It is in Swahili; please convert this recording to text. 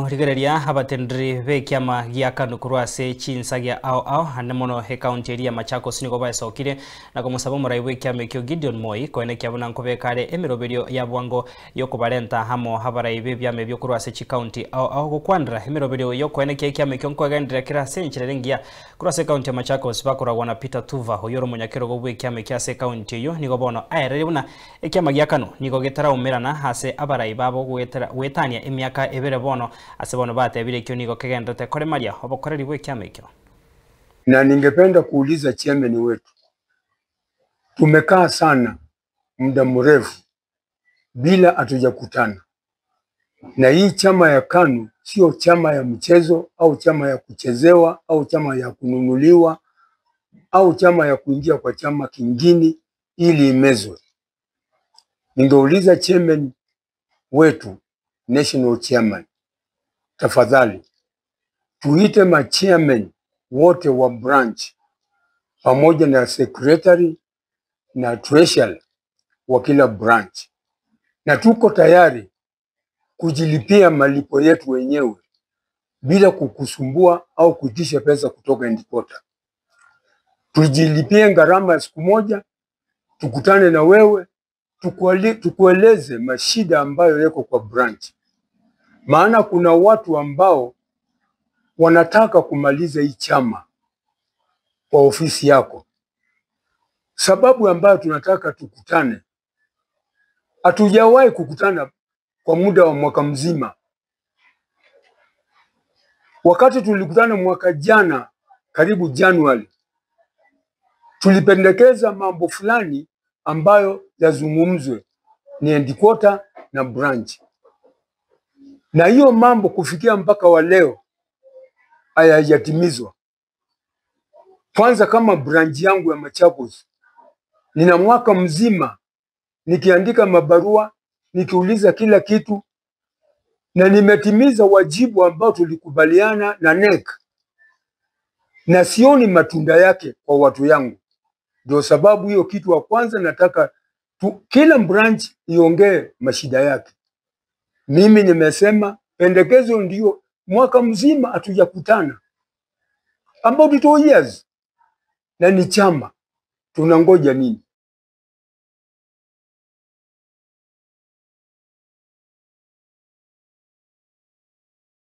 Rigereria abatendri be kiama gia KANU kurwase chinsagia ao ao anemono he county area Machakos nigo baesokire na komusaba omorai bwe kiama ekio Gideon Moi koene kiabona nkobekare emiroberio ya bwango yokubarenta hamo habarai be byame byo kurwase chi county ao ao gokwandra emiroberio yokoene kia kiama ekio nkogendera kira senchire ngia kurwase county ya Machakos bakoragwa na Peter Tuva oyoro munyakero gobwe kiama kia se county yo nigo bono aerere buna ekiama gia KANU nigo getaraumerana hase abarai babo gwetera gwetania emiaka ebere bono asebono batebire kyo nigo kegendete kore Maria obokoreri bwe kiama ekyo. Na ningependa kuuliza chairman wetu, tumekaa sana muda mrefu bila hatujakutana, na hii chama ya KANU sio chama ya mchezo au chama ya kuchezewa au chama ya kununuliwa au chama ya kuingia kwa chama kingine ili imezwe. Ningeuliza chairman wetu, national chairman, tafadhali tuite ma chairman wote wa branch pamoja na secretary na treasurer wa kila branch, na tuko tayari kujilipia malipo yetu wenyewe bila kukusumbua au kuitisha pesa kutoka headquarter. Tujilipie gharama ya siku moja, tukutane na wewe, tukueleze mashida ambayo yako kwa branch. Maana kuna watu ambao wanataka kumaliza hii chama kwa ofisi yako. Sababu ambayo tunataka tukutane, hatujawahi kukutana kwa muda wa mwaka mzima. Wakati tulikutana mwaka jana, karibu Januari, tulipendekeza mambo fulani ambayo yazungumzwe ni headquarter na branch. Na hiyo mambo kufikia mpaka wa leo hayajatimizwa. Kwanza kama branch yangu ya Machakos, nina mwaka mzima nikiandika mabarua, nikiuliza kila kitu, na nimetimiza wajibu ambao tulikubaliana na NEC, na sioni matunda yake kwa watu yangu. Ndio sababu hiyo kitu wa kwanza nataka kila branch iongee mashida yake. Mimi nimesema pendekezo ndio mwaka mzima hatujakutana, about 2 years, na ni chama tunangoja nini?